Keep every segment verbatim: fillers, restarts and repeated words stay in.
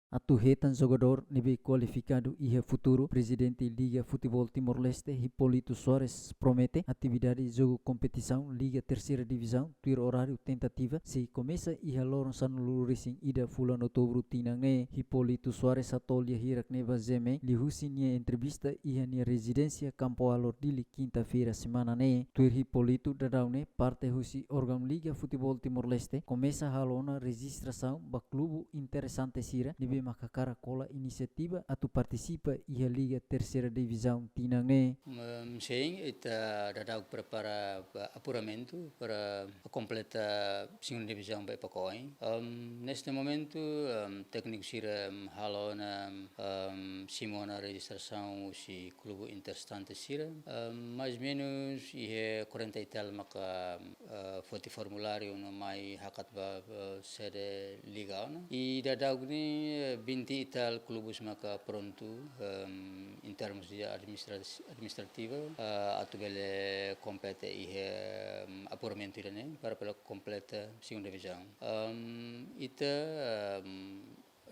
Atu hetan jogadór ne'ebé kualifikadu iha futuru, Prezidente Liga Futeból Timor-Leste, Hipólito Soares, promete atividade jogu kompetisaun Liga Terseira Divizaun tuir oráriu tentativa sei komesa iha loron sanulu-resin-ida fulan Outubru tinan ne'e. Hipólito Soares hato'o lia hirak ne'e ba G M N liuhusi nia entrevista iha nia rezidénsia Campo Alor, Dili, kinta-feira semana ne'e. Tuir Hipólito, daudaun ne'e parte husi órgaun Liga Futeból Timor-Leste komesa halo ona rejistrasaun ba klube interesante sira ne'ebé mak hakarak hola inisiativa atu partisipa iha Liga Terseira Divizaun tinan ne'e. Em, sin, ita daudaun prepara ba apuramentu para kompleta segunda divizaun ba Ipacoin. Em, neste momentu, em, tékniku sira, em, halo ona, em, simu ona rejistrasaun husi klube interesante sira. Em, mais menus iha quarenta e tal maka, eh, foti formuláriu no mai hakat ba, eh, sede liga ona. I daudaun ne'e, eh, vinte e tal klubes maka prontu, em, em termos de administra-, administrativa, eh, atu bele kompete iha, em, apuramentu ida-ne'e para bele kompleta segunda divizaun. Em, ita, em,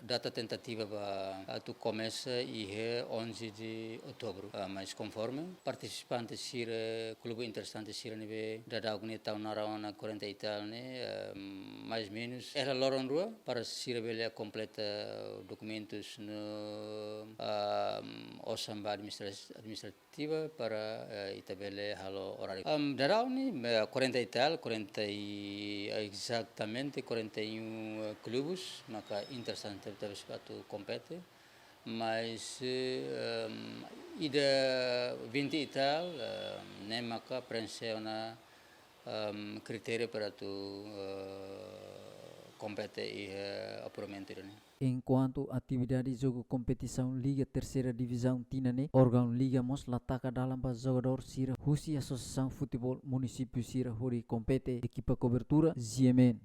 data tentativa ba atu komesa iha onze de Outubru. Ah, mas konforme partisipante sira, klube interesante sira ne'ebé daudaun ne'e tau naran ona quarenta e tal ne'e, ah, mais menus iha loron rua para sira bele kompleta dokumentus no, ah, osan ba administra-, administra-, ativa para, eh, ita bele halo oráriu. Em, daudaun ne'e, eh, quarenta e tal, quarenta e, exatamente quarenta e um, eh, klubes maka interesante tebes atu kompete. Mas, eh, em, ida vinte e tal, eh, ne'e maka prenxe ona, em, kritériu para atu, eh, kompete iha apuramentu ida-ne'e. Enkuantu atividade jogu kompetisaun Liga Terseira Divizaun tinan ne'e, órgaun liga mós la taka dalan ba jogadór sira husi Asosiasaun Futeból Munisípiu sira hodi kompete. Ekipa kobertura, G M N.